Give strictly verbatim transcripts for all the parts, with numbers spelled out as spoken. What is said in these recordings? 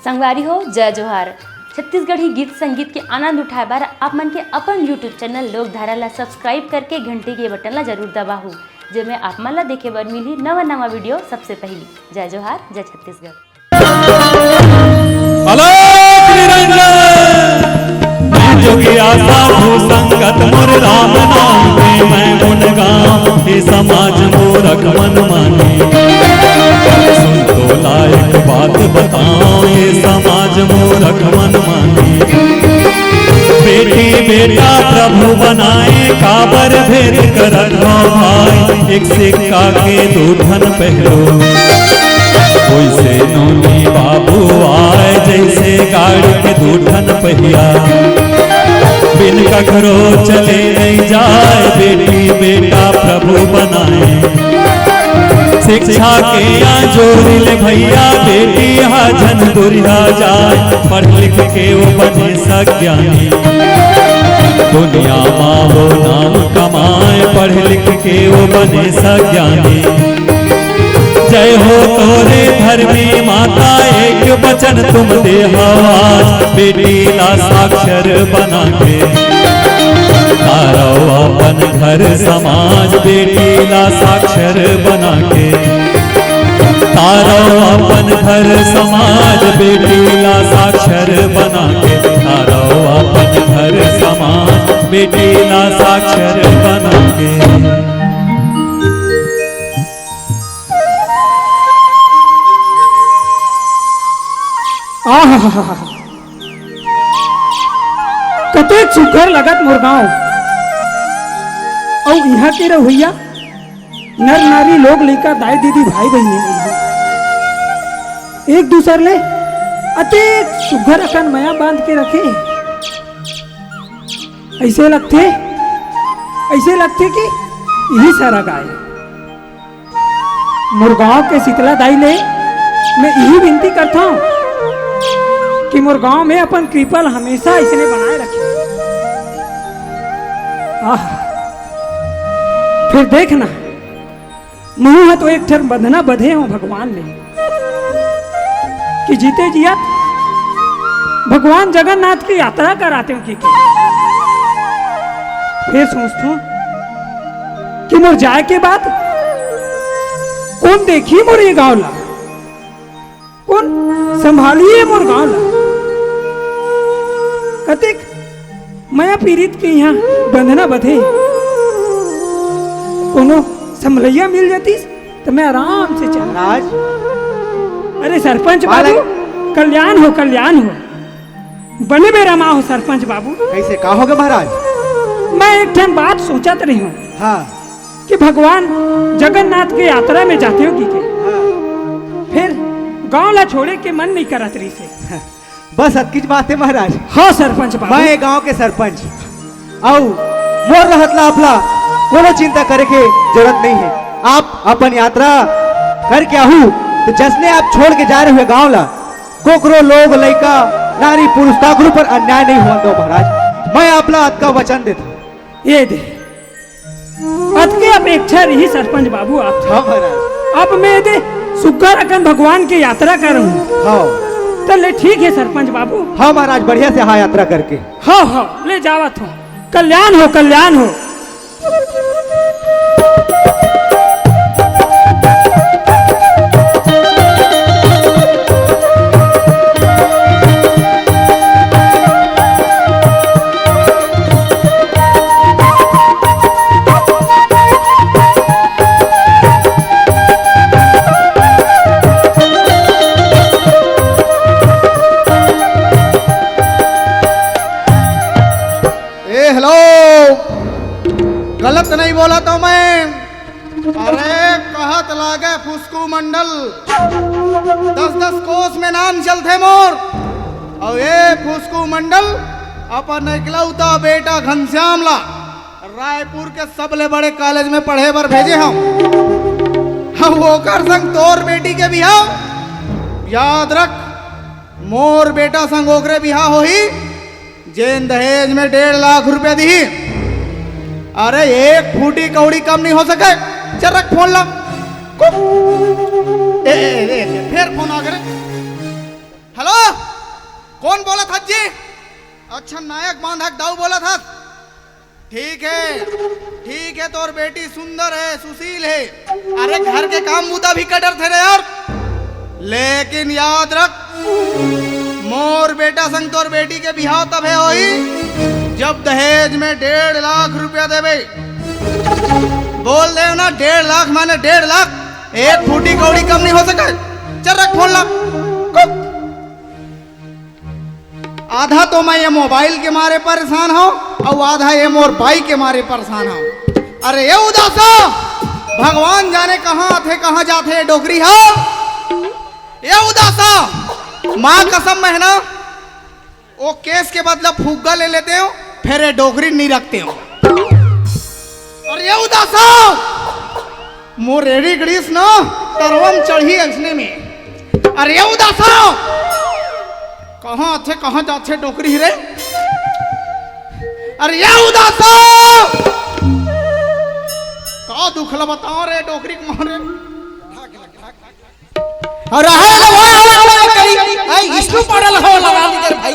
संगवारी हो, जय जोहार। छत्तीसगढ़ी गीत संगीत के आनंद उठाए बर आप मन के अपन YouTube चैनल लोकधारा ला सब्सक्राइब करके घंटी के बटन ला जरूर दबाहू, जेमे आप मन ला देखे बर मिलही नवा नवा वीडियो सबसे पहली। जय जोहार, जय छत्तीसगढ़। अलख निरंजन। मैं जोगिया साधु संगत मोर राम नाम के मैं गुण गाऊं, हे समाज मूरख मन मानी। सुन तो लायक बात बताऊं, हे समाज मूरख मन मानी। बेटी बेटा प्रभु बनाए, काबर भेद करत हो भाई, एक सिक्का के दू ठन पहलू। वैसे नोनी बाबू आए, जैसे गाड़ी के दू ठन पहिया। बिन कखरो चले नहीं जाए, बेटी बेटा प्रभु बनाए। शिक्षा के या जोरी ले भैया, बेटी हा झन दुरिहा जाए। पढ़ लिख के वो बने सज्ञानी, दुनिया मा वो नाम कमाए। पढ़ लिख के वो बने सज्ञानी। जय हो तोरे धर्मी माता, एक वचन तुम दे हवाज। बेटी ला साक्षर बना के तारो अपन घर समाज। बेटी ला साक्षर बना के तारो अपन घर समाज। बेटी ला साक्षर बना के तारो अपन घर समाज। बेटी ला साक्षर बना के। आहा, कतेक सुघर लगत मोर गांव। अउ इहां के रहुइया नर नारी, लोग लइका, दाई दीदी, भाई बहिनी मन ह एक दूसर ले अतेक सुघर अकन मया बांध के रखे। अइसे लगथे, अइसे लगथे कि इही सरग आय। मोर गांव के शीतला दाई ले मैं इही विनती करथंव कि मोर गांव में अपन कृपा ल हमेशा अइसने बनाए रखे। आह, फेर देख ना, महूं ह तो एक ठन बंधना बंधे हंव भगवान ले कि जीते जियत भगवान जगन्नाथ के यात्रा करातेंव कि, कि। फेर सोचथंव कि मोर जाए के बाद कोन देखही मोर ये गांव ला, कोन संभालही ये मोर गांव ला। कतेक मया पीरित के इहां बंधना बंधे, कोनो संभलइया मिल जातिस त मैं आराम से चल। महाराज। अरे सरपंच बाबू, कल्याण हो, कल्याण हो। बने बेरा मा हो सरपंच बाबू। कइसे, का होगे महाराज? मैं एक ठन बात सोचत रहिहंव। हाँ। कि भगवान जगन्नाथ के यात्रा में जातेंव कि के। हाँ। फेर गांव ला छोड़े के मन नइ करत रहिसे। बस अतकीच बात हे महाराज। हाँ सरपंच बाबू। मैं ये गांव के सरपंच अउ मोर रहत ला आप ला कोनो चिंता करे के जरूरत नइ हे। आप अपन यात्रा करके आहू त जइसने आप छोड़ के जा रहे हो गांव ला, कोकरो लोग, लइका, नारी, पुरुष, काकरो पर अन्याय नइ होन दो महाराज। मैं आप ला अतका वचन देथंव। ये दे, अतके अपेक्षा रही सरपंच बाबू आप। हाँ महाराज। अब मैं ये दे सुघर अकन भगवान के यात्रा करहूं। हाँ। त ले ठीक हे सरपंच बाबू। हाँ महाराज, बढ़िया से हाँ यात्रा करके। हाँ, हाँ, ले जावत हंव। कल्याण हो, कल्याण हो। ए हेलो, गलत नहीं बोला तो मैं। अरे कहत लागे फुसकू मंडल, दस दस कोस में नाम चलथे मोर। अउ ए फुसकू मंडल अपन एकलौता बेटा घनश्याम ला रायपुर के सबले बड़े कॉलेज में पढ़े बर भेजे हंव। अउ ओकर संग तोर बेटी के बिहाव। याद रख, मोर बेटा संग ओकरे बिहाव होही जेन दहेज में डेढ़ लाख रुपया दिही। अरे एक फूटी कौड़ी कम नहीं हो सके। चल रख फोन ला। कुप। ए, ए, ए, ए, फेर फोन आ गे रे। हेलो, अच्छा, नायक बांधा के दाऊ बोलत हस? ठीक है, ठीक है, तोर बेटी सुंदर है, सुशील है। अरे, घर के काम बूता भी करथे रे यार। लेकिन याद रख, मोर बेटा संग तोर बेटी के बिहाव तभे होही, जब दहेज में डेढ़ लाख रुपया देबे। बोल दे ना, डेढ़ लाख माने डेढ़ लाख, एक फूटी कौड़ी कम नहीं हो सके। चल, रख फोन ला। आधा तो मैं ये मोबाइल के मारे परेशान हूँ, अउ आधा ये मोर बाई के मारे परेशान हूँ। अरे ये उदासा, भगवान जाने कहाँ आथे, कहाँ जाथे ये डोकरी हा। ये उदासा, माँ कसम, मैं ना वो केस के बदला फुग्गा ले लेते हो, फिर ये डोकरी नहीं रखते हो। अरे ये उदासा, मोर एड़ी गड़ीस ना, तरवम चढ़ी अइसने में। अरे ये उदासा, कहाँ आथे, कहाँ जाथे डोकरी रे? अरे ये उदासा, का दुख ला बताओ रे डोकरी के मारे। अउ रहा वाह, वाह, वाह, वाह करी। आई, विष्णु पड़ल हो लगा ली तेरे भाई।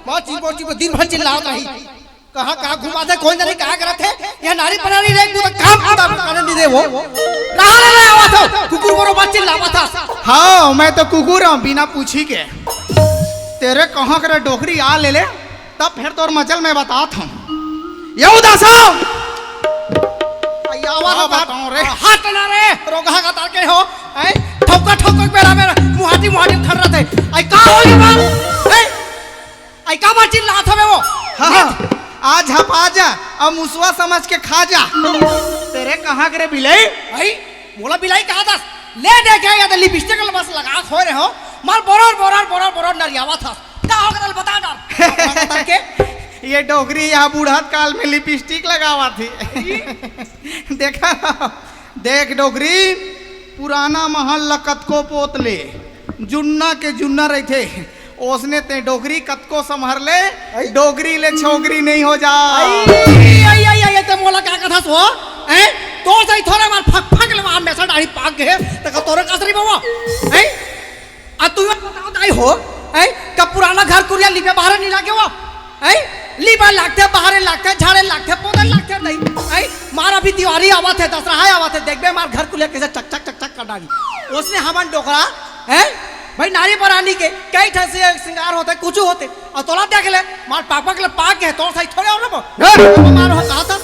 माँ चीपो चीपो दिन भर चिल्लात रही। कहाँ, कहाँ घुमाथे, कोन जाने का करथे। ये नारी परानी रे, पूरा काम खत्म करने नहीं दे वो। रहा ले, ले, आवा था। कुकुर बरोबर चिल्लावा था। हाँ, मैं तो कुकुर हूँ, बिना पूछी के। तेरे कहाँ करे डोकरी आ ले ले, तब फिर तोर मचल मैं बतात हूँ। ये उदासा! आई आवा का था। बताऊं रे? हट ना रे, रोगहा का तार के हो। ऐ, ठोका, ठोका, बेरा, बेरा, मुहाटी, मुहाटी खड़ रहा थे। आई का हो ये बात? ऐ, आई का बात चिल्लात हवे वो? हाँ, हाँ। आज हपा जा, अब मुसवा समझ के खा जा। तेरे कहाँ करे बिलाई? आई, मोला बिलाई कहा था? ले दे गया या तो लिपस्टिक बस लगा खोए रहे हो। मार बोरर, बोरर, बोरर, बोरर नरियावा था। का हो गल बता डर। बता के। ये डोकरी यहाँ बूढ़त काल में लिपस्टिक लगावा थी। देखा, देख डोकरी, पुराना महल ल कतको पोत ले, जुन्ना के जुन्ना रहिथे, ओसने ते डोकरी कतको संभर ले, आई। डोकरी ले छोकरी नहीं हो जा। आई, आई, आई, आई, ते मोला का कथस हो? हैं? तो सही थोड़ा मार फक फक ले, हमेशा दाढ़ी पाक गए, त का तोरे कसरी बाबा? हैं? आ तू ये बताओ दाई हो, हैं? का पुराना घर कुरिया लिपे बाहर नहीं लागे हो? हैं? लिपा लागथे, बाहर लागथे, झाड़े लागथे, पोदे लागथे नहीं, हैं? मार अभी दिवाली आवत है, दसरहा आवत है, देखबे मार घर कुरिया कैसे चक चक चक चक कर डाली। ओसने हमन डोकरा, हैं? भाई नारी परानी के कई ठन से श्रृंगार होथे, कुछ होथे, अउ तोला देख ले, मार पाक पाक ले पाक है, तोर सही थोड़े हो रे वो। हैं? मार हो कहा था।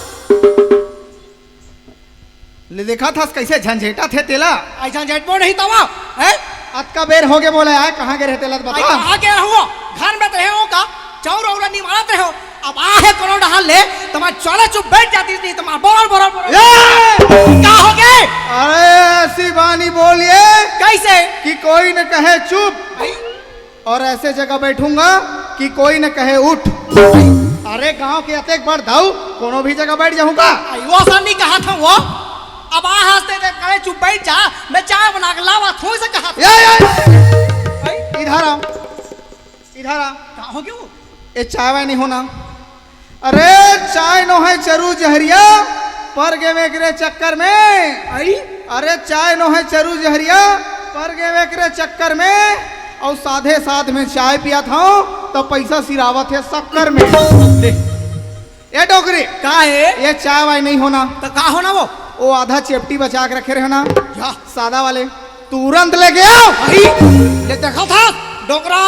ले देखा था कैसे झंझेटा थे तेला। आई झंझेटबो नहीं तवा, हैं? अतका बेर हो गे बोले आए, कहाँ गे रहे तेला त आई बता। कहाँ गे रहो? घर में तो रहे हो का? चाउर और नहीं मारत रहे हो। अब आ है कोनो डहाल ले, तुम्हार चले चुप बैठ जाती नहीं, तुम्हार बोल, बोल, बोल। ए! का हो गए? अरे ऐसी बानी बोलिए कैसे? कि कोई न कहे चुप। आई? और ऐसे जगह बैठूंगा कि कोई न कहे उठ। अरे गांव के अतेक बड़ दाऊ, कोनो भी जगह बैठ जाऊंगा। आई, वो असन नहीं कहा था वो। अब आ हंसते थे, कहे चुप बैठ जा, मैं चाय बना के लावा, थोड़ी से कहा था। ए, ए, आई। इधर आ, इधर आ। का हो गयो? ए चाय वाय नहीं होना। अरे चाय नो है चरू जहरिया, पर गेवे एकरे चक्कर में। आई? अरे चाय नो है चरू जहरिया, पर गेवे एकरे चक्कर में। अउ साधे साध में चाय पिया था तो पैसा सिरावत है शक्कर में। ले। ए डोकरी, का है? ये चाय वाय नहीं होना। तो का होना वो? वो आधा चेपटी बचा के रखे रहे ना, या। सादा वाले, तुरंत लेके आओ। आई, ले देखा था डोकरा,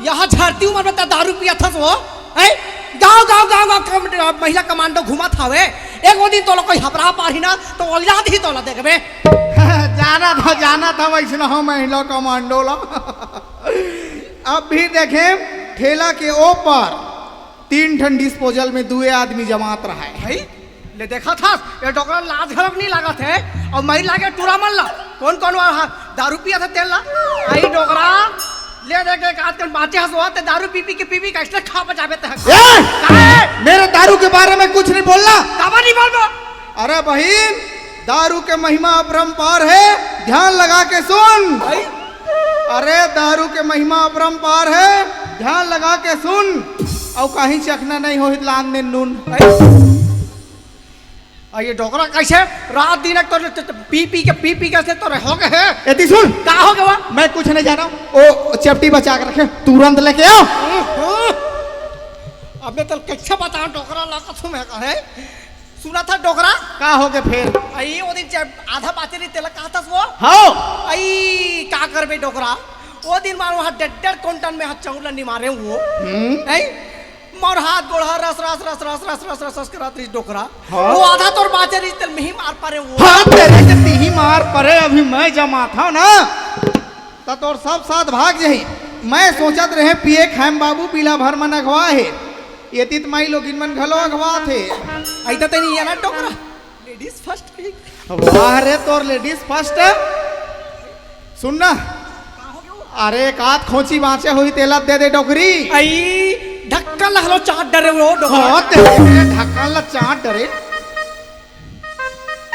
यहाँ झारती उम्र में तो दारू पिया था वो। हैं? गांव, गांव, गांव, गांव कम-, महिला कमांडो घुमत हवे। एक वो दिन तोला कोई हपरा पारही ना, तो ओलियात ही तोला देखबे। जाना था, जाना था वैसना हो महिला कमांडो ला। अब भी देखे ठेला के ऊपर तीन ठन डिस्पोजल में दुए आदमी जमात रहा है। भाई, ले देखा था, ये डोकरा लाज घलोक नहीं लागत है, अउ मई लागे टूरा मन ला। कौन कौन वाला हा? दारू पिया था तेल ला। आई डोकरा, ले दे के आजकल बाचे हंसवा ते दारू पी पी के पी पी के ऐसे खा बचावे ते हक। ए! काहे? मेरे दारू के बारे में कुछ नहीं बोलना। काबर नहीं बोलबो? अरे बहिन, दारू के महिमा अपरंपार है, ध्यान लगा के सुन। भाई। अरे दारू के महिमा अपरंपार है, ध्यान लगा के सुन। अउ कहीं चखना नहीं होही त लान दे नून। भाई। आ ये डोकरा कैसे रात दिन एक तो, तो, तो पी पी के, पी पी के से तो हो गए है। एती सुन। का हो गया? मैं कुछ नहीं जाना। ओ चेपटी बचा के रखे, तुरंत लेके आओ। हम्म। अबे तल कैसे बताओ डोकरा ला कसम है कहे। सुना था डोकरा? का हो गए फिर? आई वो दिन जब आधा बाचे रही तेला कहा था वो? हाँ। आई का करबे डोकरा? वो दिन मार वहाँ डेढ़ डेढ़ कुंटल में हाथ चौला नहीं मारे वो। हम्म। आई मोर हाथ गोड़ हा रस रस रस रस रस रस रस रस करत रही डोकरा। हाँ। वो आधा तोर बाचे रही तेल में ही मार पारे वो। हाँ, तेरे के तीही मार परे अभी मैं जमा था ना। त तोर सब साथ भाग जाही। मैं सोचत रहे पिए खाए म बाबू पीला भर मन अगवा हे। ये तीत माई लोगिन मन घलो अगवा थे। ऐसा तो नहीं है ना डोकरा। Ladies first. वाह रे तोर लेडीज फर्स्ट। सुन ना। अरे एक आध खोची बाँचे होही तेला दे दे डोकरी। आई ढक्कन ला हलो चाट डरे वो डोकरा। हाँ, तेरे ढक्कन ला चाट डरे।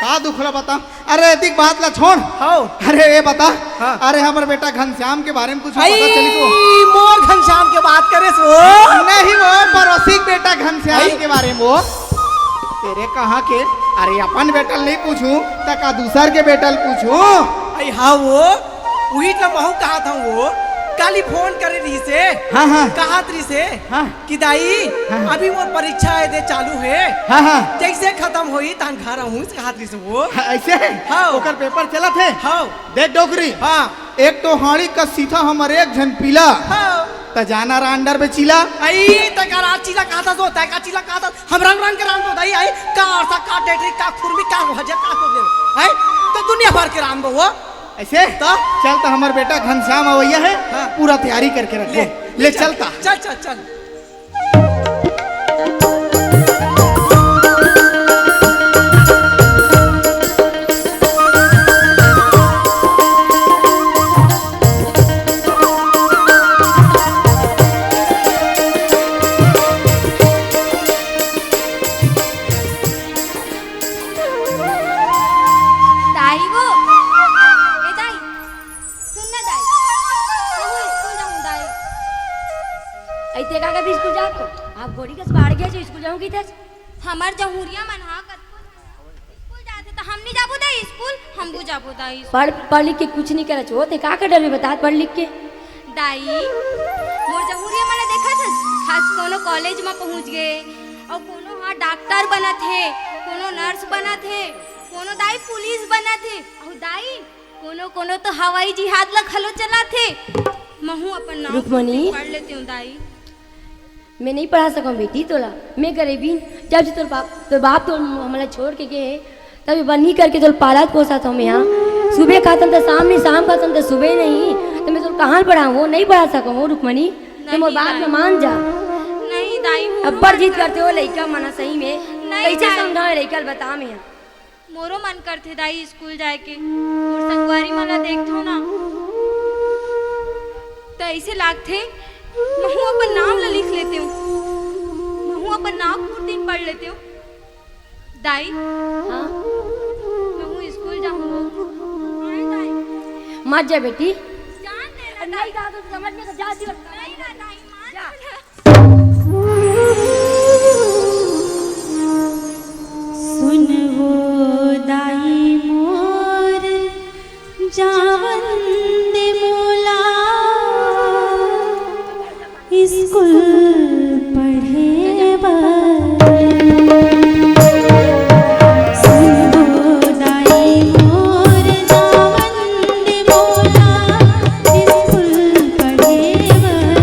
का दुख ला बता। अरे एतिक बात ला छोड़। हाँ। अरे ये बता। हाँ। अरे हमर बेटा घनश्याम के बारे में कुछ आई, पता चली तो? मोर घनश्याम के बात करे सो। नहीं वो पड़ोसी के बेटा घनश्याम आई। के बारे में वो। तेरे कहाँ के? अरे अपन बेटा ल नहीं पूछूं त का दूसर के बेटा ल पूछूं? आई हाँ वो उही त महू कहा था वो। काली फोन करे रही से। हाँ, हाँ। कहा रही से। हाँ। कि दाई, हाँ। अभी मोर परीक्षा है दे चालू है। हाँ, हाँ। जैसे खत्म होई तान घर आहूँ कहा रही से वो। हाँ, ऐसे है? हाँ। ओकर पेपर चलत है? हाँ। देख डोकरी। हाँ। एक तो हाड़ी का सीधा हमर एक झन पीला। हाँ। त जाना रा अंडर में चीला। आई त का रात चीला कहा था सो, तय का चीला कहा था। हम रंग रंग के राम दो दाई आई। का अरसा, का डेटरी, का खुरमी, का भजिया, का को दे। आई तो दुनिया भर के राम दो वो। ऐसे? तो? चल त हमर बेटा घनश्याम अवैया है। हाँ। पूरा तैयारी करके रख ले, ले, ले चल। चलता। चल, चल, चल। दाई वो, ए दाई, सुन ना दाई, महू स्कूल जाऊँ दाई। अइते का कभी स्कूल जाओ तो? आप गोरी कस बाढ़ गया जो स्कूल जाऊँ की थे। हमर जहूरिया मन हा कतको स्कूल जाथे त हम नहीं जाबो दाई स्कूल, हम भी जाबो दाई स्कूल। पढ़, पढ़ लिख के कुछ नहीं करत हो, ते का कर डरबे बता, पढ़ लिख के। दाई, मोर जहूरिया मन ला देखत हस, आज कोनो कॉलेज म पहुंच गे, अउ कोनो हा डॉक्टर बनत हे, कोनो नर्स बनत हे, कोनो दाई पुलिस बनत हे, अउ दाई कोनो कोनो तो हवाई जहाज ला घलो चलाथे। महू अपन नाव रुक्मणी। पढ़ लेते हूँ दाई। मैं नहीं पढ़ा सकूँ बेटी तोला, मैं गरीबी। जब से तोर बाप, तोर बाप तो हमला छोड़ के गए, तब ये बन्नी करके तोला पालत पोसत हूँ मैं यहाँ। सुबह खातन तो शाम नहीं, शाम खातन तो सुबह नहीं, तो मैं तोला कहाँ पढ़ाऊँ? नहीं पढ़ा सकूँ रुक्मणी, तो मोर बात में मान जा। नहीं दाई, अब्बड़ जिद करते हो लइका मन सही में, नहीं कैसे समझाओ लइका ल बता मैं। मोरो मन करथे दाई स्कूल जाए के, मोर संगवारी मन ला देखथव ना, त ऐसे लागथे महू अपन नाम ला लिख लेते हूँ, महू अपन नाम कुर्ती पढ़ लेते हूँ। दाई, हाँ? महू स्कूल जाऊँ। मत जा बेटी। जान दे ना नहीं दाई। कहा तो समझ में तो जा दियो। नहीं ना दाई, मान जा। सुन वो दाई मोर, जावन दे मोला स्कूल पढ़े बर। सुन वो दाई मोर, जावन दे मोला स्कूल पढ़े बर।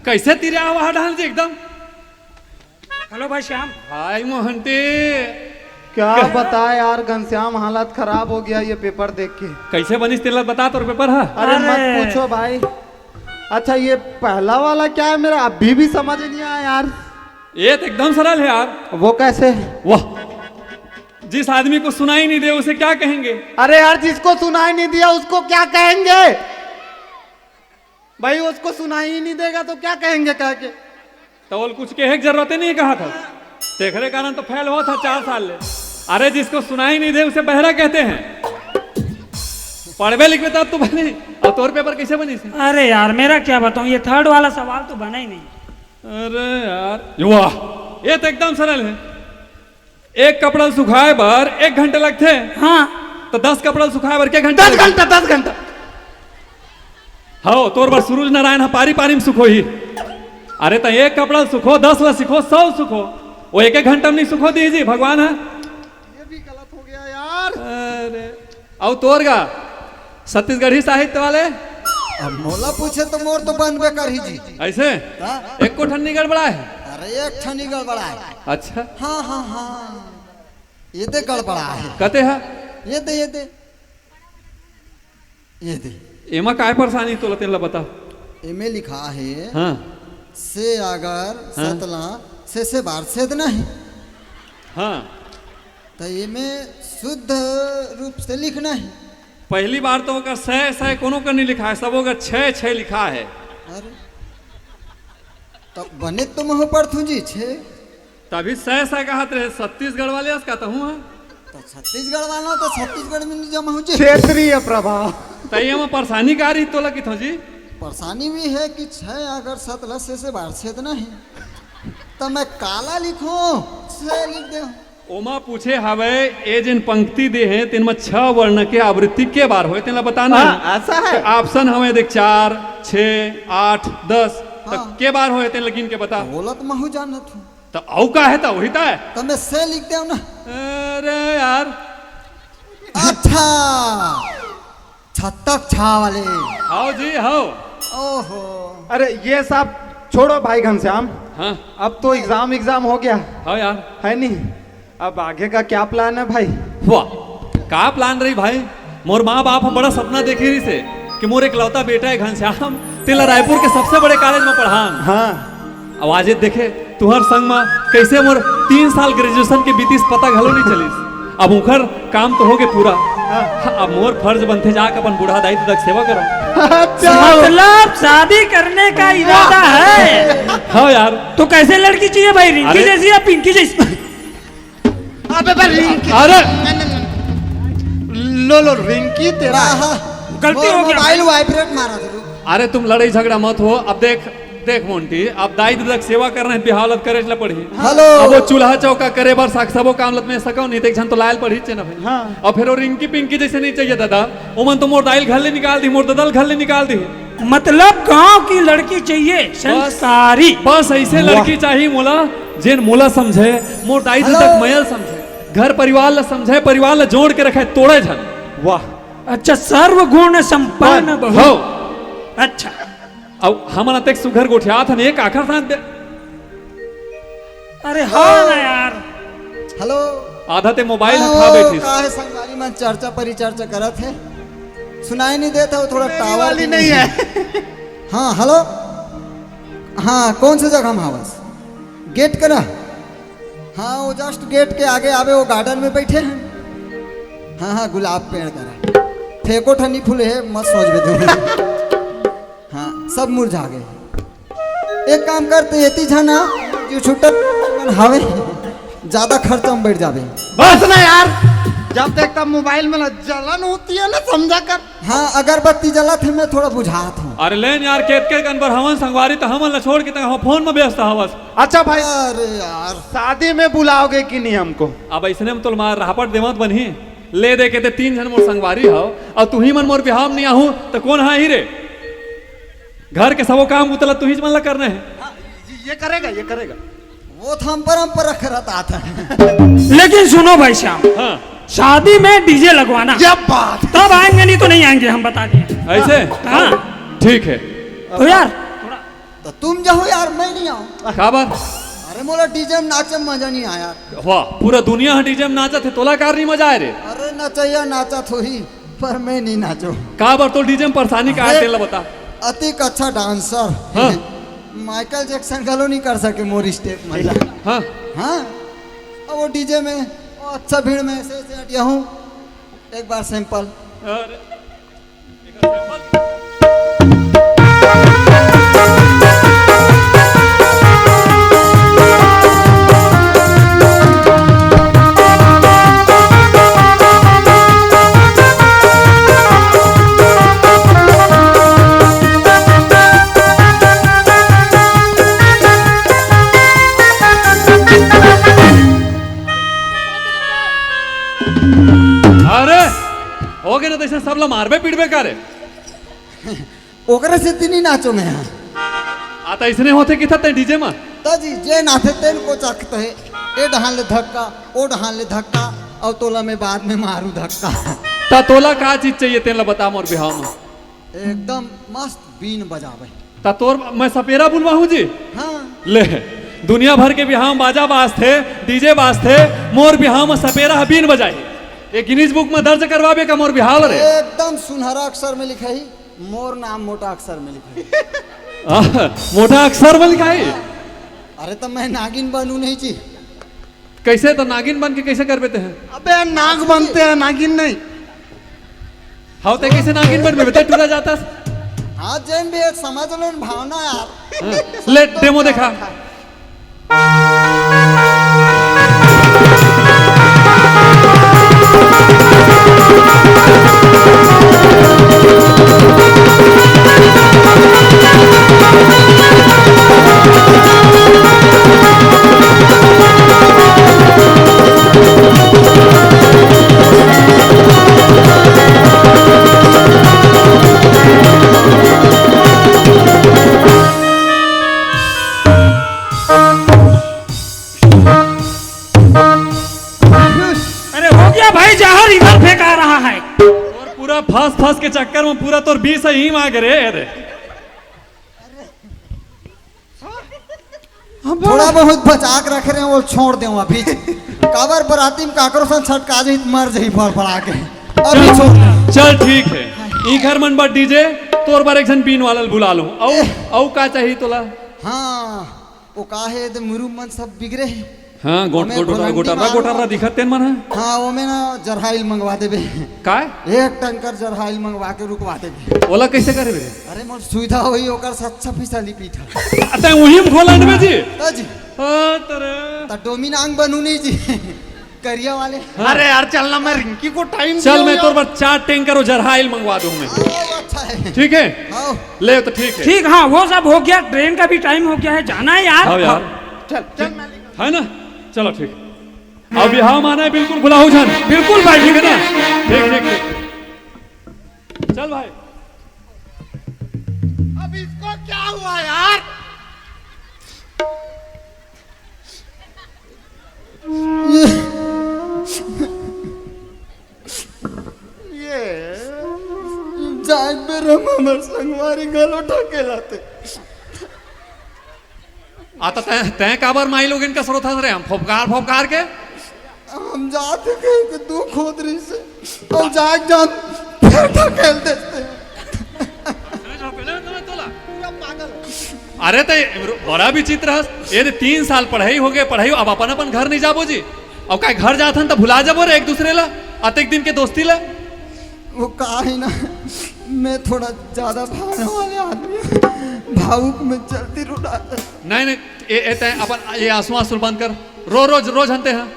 कैसे तिरिया हवा डाल जी एकदम। हेलो भाई श्याम। भाई मोहंती। क्या बताए यार घनश्याम, हालत खराब हो गया ये पेपर देख के। कैसे बनिस तेला बता तोर पेपर हा? अरे मत अरे। पूछो भाई। अच्छा ये पहला वाला क्या है, मेरा अभी भी समझ नहीं आया यार। ये तो एकदम सरल है यार। वो कैसे? वाह, जिस आदमी को सुनाई नहीं दे उसे क्या कहेंगे? अरे यार जिसको सुनाई नहीं दिया उसको क्या कहेंगे? भाई उसको सुनाई ही नहीं देगा तो क्या कहेंगे कह के? तो बोल कुछ कहे की जरूरत ही नहीं कहा था। तेखरे कारण तो फेल हुआ था चार साल ले। अरे जिसको सुनाई नहीं दे उसे बहरा कहते हैं। पढ़बे लिखबे तब तो बनी। और तोर पेपर कैसे बनिस? अरे यार मेरा क्या बताऊं, ये थर्ड वाला सवाल तो बना ही नहीं। अरे यार वाह, ये तो एकदम सरल है। एक कपड़ा सुखाए बर एक घंटा लगथे। हाँ। तो दस कपड़ा सुखाए बर के घंटा दस लगथे? घंटा, दस घंटा। हव, तोर बर सूरज नारायण ह पारी पारी में सुखोही। अरे त एक कपड़ा सुखो, दस ला सुखो, सौ सुखो, वो एक एक घंटा में नहीं सुखो दी जी भगवान ह। ये भी गलत हो गया यार। अरे अउ तोर गा छत्तीसगढ़ी साहित्य वाले? अब मोला पूछे तो मोर तो बनबे करही जी। ऐसे? हाँ। एको ठन नी गड़बड़ा है? अरे एक ठन ही गड़बड़ा है। अच्छा। हाँ हाँ हाँ, ये दे गड़बड़ा है। कते हा? ये दे, ये दे, ये दे। एमा काय परेशानी तोला, तेन ला बता। एमे लिखा है, हाँ। से अगर हाँ। सतला से से बार सेद नहीं। हाँ। त एमे शुद्ध रूप से लिखना है। पहली बार तो ओकर सै सै कोनो कर नहीं लिखा है, सब ओकर छै छै लिखा है। अरे, तब बने तो महू पढ़थू जी, छे। तभी सै सै कहत रहे, छत्तीसगढ़ वाले अस कहत हूँ, हाँ। तो छत्तीसगढ़ वाला तो छत्तीसगढ़ में नहीं जमा हो जी। क्षेत्रीय प्रभाव। त ये में परेशानी का रही तोला किथो जी? परेशानी भी है कि छह अगर सतलज से, से बार छेद नहीं, तो मैं काला लिखूं? छह लिख दे। ओमा पूछे हवे, ए जिन पंक्ति दे हैं, तिन में छह वर्ण के आवृत्ति के बार होए, तेला बताना हाँ, है। ऐसा है। तो option हवे देख, चार, छह, आठ, दस। तो हाँ। के बार होए, तेन लगिन के बता। बोलत महू जानत हूँ। त अउ का है त वही त है। त मैं से लिख देव ना। अरे यार। अच्छा, छत्तक छा वाले। हाव जी, हाव। ओहो। अरे ये सब छोड़ो भाई घनश्याम। हाँ। अब तो exam, exam हो गया। हाँ यार। है नहीं? अब आगे का क्या plan है भाई? वाह, का plan रही भाई? मोर माँ बाप ह बड़ा सपना देखे रहिस हे कि मोर एकलौता बेटा हे घनश्याम, तेला रायपुर के सबसे बड़े college में पढ़ान। हाँ। अब आज ये देखे, तुहर संग में कैसे मोर तीन साल graduation के बीतिस, पता घलो नहीं चलिस। अब उखर काम तो होगे पूरा। हाँ। अब मोर फर्ज बनथे जाके अपन बूढ़ा दाई ददा के सेवा करो। अच्छा। मतलब शादी करने का इरादा है? हाँ यार। तो कैसे लड़की चाहिए भाई, रिंकी अरे। जैसी या पिंकी जैसी? अबे बे रिंकी। अरे। लो, लो, रिंकी तेरा। आहा। गलती वो हो गया mobile भाई। Vibrate मारा था तू। अरे तुम लड़ाई झगड़ा मत हो। अब देख, देख मोंटी, अब दाई ददा के सेवा करना है, बिहाव लत करे ला पड़ही। Hello। अब वो चूल्हा चौका करे बर साग सबो काम लत में सकव नहीं, तो एक झन तो लायल पड़ही चे ना भाई। हाँ। और फिर वो रिंकी पिंकी जैसे नहीं चाहिए दादा, ओमन तो मोर दाई ल घर ले निकाल दी, मोर ददा ल घर ले निकाल दी। मतलब गांव की लड़की चाहिए, बस, संस्कारी। बस ऐसे वाह। लड़की चाहिए मोला, जेन मोला समझे, मोर दाई ददा Hello। के मया ल समझे, घर परिवार ला समझे, परिवार ला जोड़ के रखे, तोड़े झन। वाह। अच्छा, सर्वगुण संपन्न बस, बहू। हो। अच्छा। अब हमन अतेक सुघर गोठियात हन, एक आखर साथ दे। अरे हाँ ना यार। Hello। आधा ते mobile हाँ, हटा ओ, बैठिस। का है संगवारी मन चर्चा परिचर्चा करत हे, सुनाई नहीं देता, वो थोड़ा मेरी tower वाली की नहीं नहीं है। है। हाँ, hello। हाँ, कौन से जगह में हवस? Gate करा। हाँ, वो just gate के आगे आवे, वो garden में बैठे हैं। हाँ, हाँ, गुलाब पेड़ करा। फेंको ठनी फूल है, मत सोच बे तू। हाँ, सब मुरझा गए। एक काम कर, ते एती झन आ, जो छुट्टा मन हावे, ज्यादा खर्चा में बैठ जाबे। बस ना यार। जब देख तब मोबाइल में ना जलन होती है ना, समझा कर। हाँ, अगरबत्ती जलत हे, मैं थोड़ा बुझात हूँ। अरे लेन यार, केतके कन बर हवन संगवारी, त हमन ला छोड़ के तैं फोन में व्यस्त हवस। अच्छा भाई, अरे यार। शादी में बुलाओगे कि नहीं हमको? अब अइसने में तोला मार राहपट देवत बनही। ले दे के ते तीन झन मोर संगवारी हव, अउ तुही मन मोर बिहाव में नहीं आहू, त कोन हा ही रे? घर के सबो काम बुता ला तुहीच मन ला करना हे। हाँ, ये करेगा, ये करेगा। वो तो हम परंपरा करत आत हन। लेकिन सुनो भाई श्याम, हाँ। शादी में डीजे लगवाना। क्या बात। तब आएंगे, नहीं तो नहीं आएंगे, हम बता दिए। ऐसे? हाँ। ठीक है। तो यार, तो तुम जाओ यार, मैं नहीं आऊँ। काबर? अरे मोला डीजे में नाचे में मजा नहीं आया। वाह, पूरा दुनिया ह डीजे में नाचत हे, तोला कार नहीं मजा आए रे? अरे नचैया नाचत होही, पर मैं नहीं नाचो। काबर, तोर डीजे में परेशानी का आए, अरे, तेला बता। अतिक अच्छा डांसर। हाँ। माइकल जैक्सन घलो नहीं कर सके मोर स्टेप में। हाँ। हाँ। अब वो डीजे में, वो अच्छा भीड़ में ऐसे ऐसे हटिया हूँ। एक बार सैंपल। अरे। अरे, हो गे ना, तइसे सब ला मारबे पीटबे का रे? ओकरे सेती नहीं नाचो मैं हा। आ, त अइसने होथे किथे तैं डीजे म? त जी, जे नाचे तेन को चकत हे। ए डहान ले धक्का, ओ डहान ले धक्का, अउ तोला मैं बाद में मारू धक्का। त तोला का चीज चाहिए, तेन ला बता मोर बिहाव म। एकदम मस्त बीन बजावे। त तोर मैं सपेरा बुलवाहूँ जी? हाँ। ले, दुनिया भर के बिहाव म बाजा बाजथे, डीजे बाजथे, मोर बिहाव म सपेरा ह बीन बजाही। ये गिनीज बुक म दर्ज करवाबे का मोर बिहाव रे? एकदम सुनहरा अक्षर में लिखाही, मोर नाम मोटा अक्षर में लिखाही। आह, मोटा अक्षर में लिखाही? अरे त मैं नागिन बनू नहीं जी। कइसे त नागिन बन के कइसे करबे तें? अबे नाग बनते हैं, नागिन नहीं। हव, तैं कइसे नागिन बनबे? तैं टूरा जातस। हाँ, जेन भी हे समझ लो न भावना यार। हाँ, ले, डेमो देखा। अरे हो गया भाई, जहर इधर फेंका रहा है। तोर पूरा फंस फंस के चक्कर में पूरा तोर बीस ही मांग रे, रे। थोड़ा बहुत बचा के रखे रहे, वो छोड़ दे अभी। काबर बराती में काकरो संग छटका जाही त मर जाही फड़फड़ा के। अभी छोड़ दे। चल ठीक है, ई घर मन बर डीजे, तोर बर एक झन बीन वाला ल बुला लूं। अउ, अउ का चाहिए तोला? हाँ, वो का हे, दे मुरुम मन सब बिगड़े हे। हाँ, गोट-, ओमे गोट-, घोलंडी गोटर्रा, मारो। गोटर्रा दिखत तेन मन ह। हाँ, ओमे ना जरहाइल मंगवा देबे। काय? एक टंकर जरहाइल मंगवा के रुकवा देबे। ओला कइसे करे बे? अरे, मोर सुविधा होही, ओकर से अच्छा फिसली पीठ ह। आ, तैं उही म घोलंडबे जी? हाँ जी। हाँ, तरे। त डोमिनांग बनू नहीं जी। करिया वाले। हाँ। अरे यार, चल ना, मैं रिंकी को टाइम चल, दिया मैं हूँ तोर यार। बर चार टैंकर वो जरहाइल मंगवा दूं मैं। हाँ, वो अच्छा है। ठीक है? हाँ। ले तो ठीक है। ठीक, हाँ, वो सब हो गया, ट्रेन का भी टाइम हो गया है, जाना है यार। हाँ यार। हाँ। चल, चल, मैं लेकर है ना? चलो ठीक। अब यहाँ माना है, बिल्कुल भुलाहू झन। बिल्कुल भाई, ठीक है ना? ठीक, ठीक, ठीक। चल भाई। अब इसको क्या हुआ यार? ये जाए बेर हम हमर संगवारी घलो ढकेलाथे। आ त तैं, तैं काबर माई लोगिन कस रोथस रे? हम फोपकार, फोपकार के? हम जात हे कहीं के दुख होत रहिस हे, अउ जाग जान फेर ढकेल देथे। अरे त बड़ा विचित्र हस। ये दे तीन साल पढ़ाई हो गए, पढ़ाई, अब अपन अपन घर नहीं जाबो जी। अब का घर जाथन त भुला जाबो रे एक दूसरे ला, अतेक दिन के दोस्ती ला। वो का है ना, मैं थोड़ा ज्यादा भावना वाले आदमी हूँ, भावुक में जल्दी रुला जाता। नहीं, नहीं, ए, ए, तैं अपन ये आंसू, आंसू बंद कर। रो, रोज, रोज हंते हैं।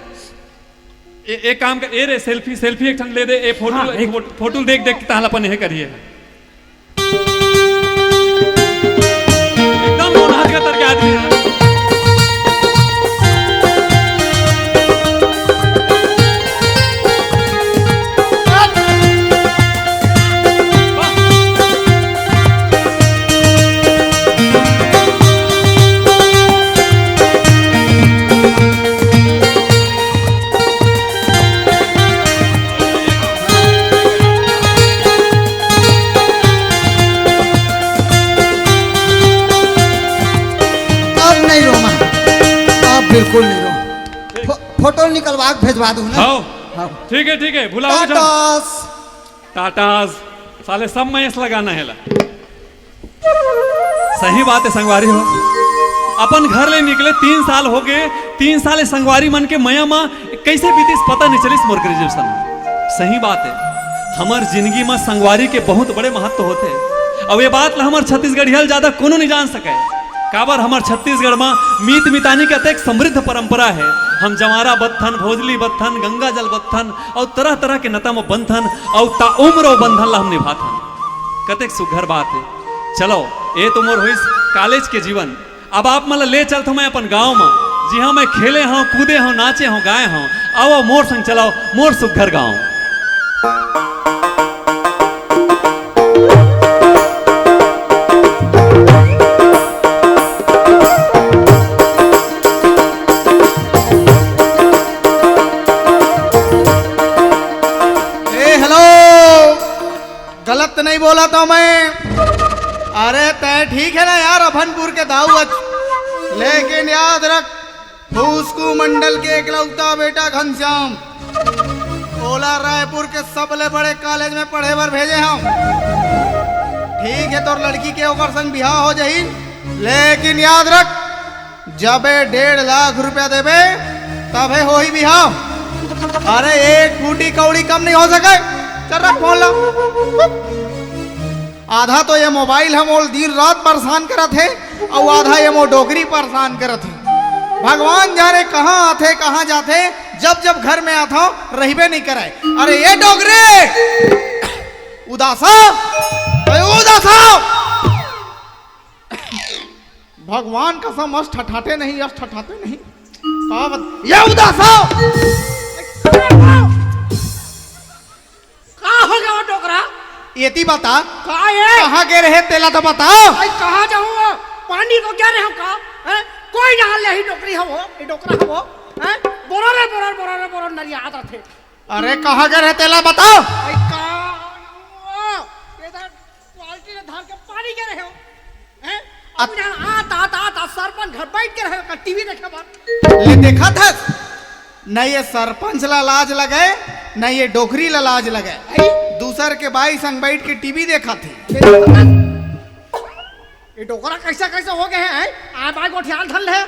ए, एक काम कर, ए रे, सेल्फी, सेल्फी एक ठन ले दे, ए फोटो, हाँ, एक फोटो, फोटो देख देख के तहां ला अपन एहे करिए। एकदम लोनहा गतर के आदमी है। अब नहीं रो मैं, अब बिल्कुल नहीं रो। फो-, फोटो निकलवा के भेजवा दूं ना। हाँ। हाँ। ठीक है, ठीक है, भुलाओ मत। टाटास। टाटास, साले सब में एस लगाना है ला। सही बात है संगवारी हो, अपन घर ले निकले तीन साल हो गए। तीन साल ए संगवारी मन के मया मा कैसे बीतिस पता नहीं चलिस मोर ग्रेजुएशन। सही बात है, हमर जिंदगी मा संगवारी के बहुत बड़े महत्व होथे। अब ये बात ला हमर छत्तीसगढ़िया ले ज्यादा कोनो नहीं जान सके, काबर हमर छत्तीसगढ़ मा मीत मितानी के अतेक समृद्ध परंपरा है। हम जवारा बत्थन, भोजली बत्थन, गंगा जल बत्थन और तरह तरह के नता मा बंधन और ता उम्र वो बंधन ला हम निभाथन। कतेक सुघर बात है। चलो, ये तो मोर होइस कॉलेज के जीवन। अब आप मन ला ले चलथों मैं अपन गांव मा, जिहां मैं खेले हंव, कूदे हंव, नाचे हंव, गाए हंव। आओ मोर संग चलो मोर सुघर गांव। ए, हेलो। गलत तो नहीं बोला था मैं। अरे तय ठीक है ना यार, अभनपुर के दाऊ अच-, लेकिन याद रख, फूसकू मंडल के एकलौता बेटा घनश्याम, ओला रायपुर के सबले बड़े कॉलेज में पढ़े बर भेजे हंव। ठीक है, तोर लड़की के ओकर संग बिहाव हो जाही, लेकिन याद रख, जबे डेढ़ लाख रुपया देबे, तभे होही बिहाव। अरे, एक फूटी कौड़ी कम नहीं हो सके। चल, रख फोन ला। आधा तो ये मोबाइल ह मोला दिन रात परेशान करत हे, अउ आधा ये मोर डोकरी परेशान करत हे। भगवान जाने कहाँ आथे, कहाँ जाथे, जब जब घर में आथव, रहिबे नहीं करे। अरे, ये डोकरी, उदासा, अरे, उदासा। भगवान कसम, अस ठठाते नहीं, अस ठठाते नहीं। का बत-, ये उदासा! का हो गया वो डोकरा? एती बता। का ये? कहाँ गे रहे तेला तो बता। अई कहाँ जाहूँ? पानी तो गे रहे हंव का? हैं? कोई ना ले ही डोकरी हवो, ये डोकरा हवो। हैं? बोरो रे, बोरो, बोरो रे, बोरो नरिया आदत है। अरे, कहाँ गे रहे तेला बता। अई का? ये तो बाल्टी ले धर के पानी गे रहे हंव। हैं? अत- अब जान आत, आत, आत, आत सरपंच घर बैठ के रहे, का टीवी देखे बर। ले देखत हस, न ये सरपंच ला लाज लगे, न ये डोकरी ला लाज लगे। अई? दूसर के बाई संग बैठ के टीवी देखत हे। ये देखत हस? ये डोकरा कैसे, कैसे हो गए हैं, हैं? आय बाय गोठियाल धन ले।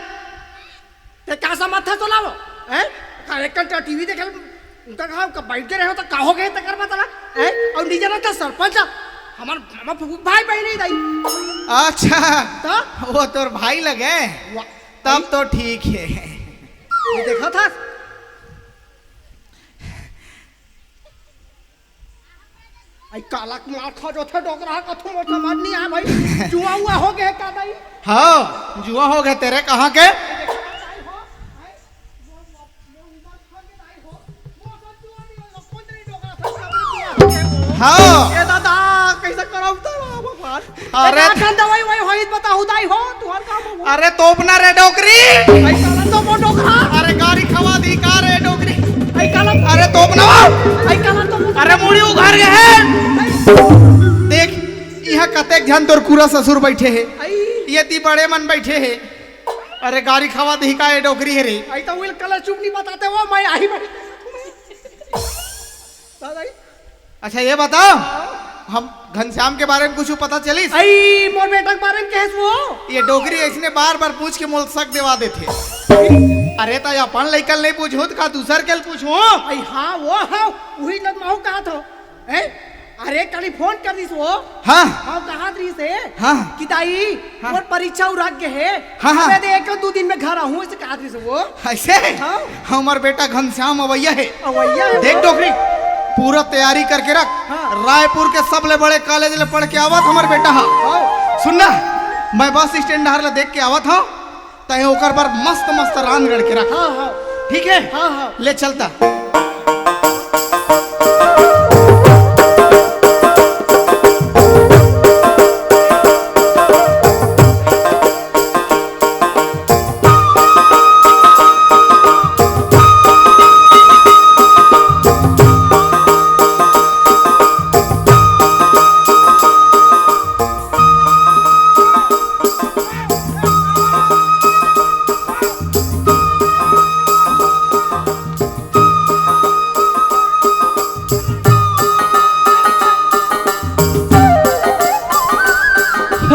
ते का समझथस तोला वो? हैं? का एक घंटा टीवी देखे, उनका कहा, कब बैठ के रहे हो तो का हो गए तेकर बता ना? हैं? अउ नीचे रहता सरपंच, हमार, हमार फूफू भाई बहन ही दाई। अच्छा, तो? वो तोर भाई लगे? वाह। तब तो ठीक है। ये देखा था? अई काला के मार खा जोथे डोकरा, कथू मोर समझ नहीं आय भाई। जुआ उआ हो गए का भाई? हाँ, जुआ हो गए तेरे, कहाँ के? हाँ। ए दादा, कैसे करब तो भगवान? अरे। ए, का दवाई वही होई बताहू दाई हो, तुहर का बाबू? अरे तोपना रे डोकरी। अई काला तोपो डोकरा। अरे गारी खवा दी का रे डोकरी। अई काला। अरे तोपना। अई काला तोपो। अरे मुड़ी उघार गए हैं। देख, इहाँ कतेक झन तोर पूरा ससुर बैठे हे। अई। ये ती बड़े मन बैठे हे। अरे गारी खवा दी का ये डोकरी हे रे। अई तो उइल कला चुप नहीं बताते वो, मैं आही बैठ। दादा। अच्छा, ये बताओ, हम घनश्याम के बारे में कुछ पता चलिस? अई, मोर बेटा के बारे में कहेस वो? ये डोकरी ऐसने बार-बार पूछ के मोल शक देवा देथे। अरे, त अपन लइका ल नहीं पूछूं, त का दूसर के ल पूछूं? अई, हाँ, वो, हाँ, उही ल महू कहा थो। हैं? अरे, काली फोन कर दिस वो। हाँ। हाँ, कहा रहिस हे हाँ। कि दाई, हाँ। मोर परीक्षा उरक गे हे। हाँ, हाँ। अबे दे, एक दू दिन में घर आहूँ, अइसे कहा रहिस वो। अइसे? हाँ। हमर बेटा घनश्याम अवइया हे। अवइया हे देख वो। डोकरी, पूरा तैयारी करके रख। हाँ। रायपुर के सबले बड़े कॉलेज ले पढ़ के आवत हमर बेटा हा। हाँ। सुन ना, मैं बस स्टैंड डहर ले देख के आवत हँव। तैं ओकर बर मस्त मस्त रांध गढ़ के रख। हाँ, हाँ। ठीक हे? हाँ, हाँ। ले चलता।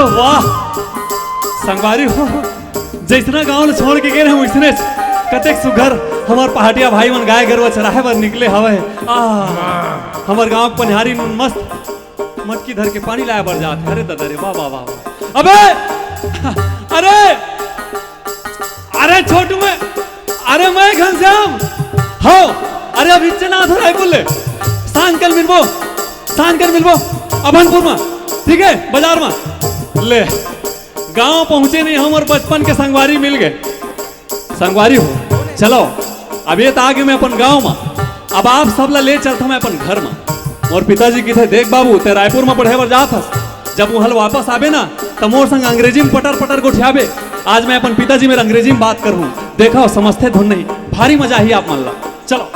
वाह संगवारी हो, जइसना गांव ल छोड़ के गे रहेंव, वइसने कतेक सुघर हमर पहाटिया भाई मन गाय गरुवा चराहे बर निकले हवय। आह, हमर गांव के पनिहारी मन मस्त मटकी धर के पानी लाए बर जात हे। अरे ददा रे, वाह, वाह, वाह, वाह। अबे, अरे, अरे छोटू मैं, अरे मैं घनश्याम। हो, अरे अभी चना धराई बोल ले। सांझ कन मिलबो, सांझ कन मिलबो, अभनपुर में, ठीक हे, बाजार में। ले, गांव पहुंचे नहीं, हमर बचपन के संगवारी मिल गे। संगवारी हो, चलो, अब ये त आगे मैं अपन गांव में, अब आप सब ला ले चलता मैं अपन घर में। मोर पिताजी किथे, "देख बाबू, तैं रायपुर में पढ़े बर जात हस, जब उहाँ ले वापस आबे ना, त मोर संग अंग्रेजी में पटर पटर गोठियाबे।" आज मैं अपन पिताजी मेर अंग्रेजी में बात करहूँ, देखो समझथे धुन नहीं, भारी मजा आही आप मन ला। चलो।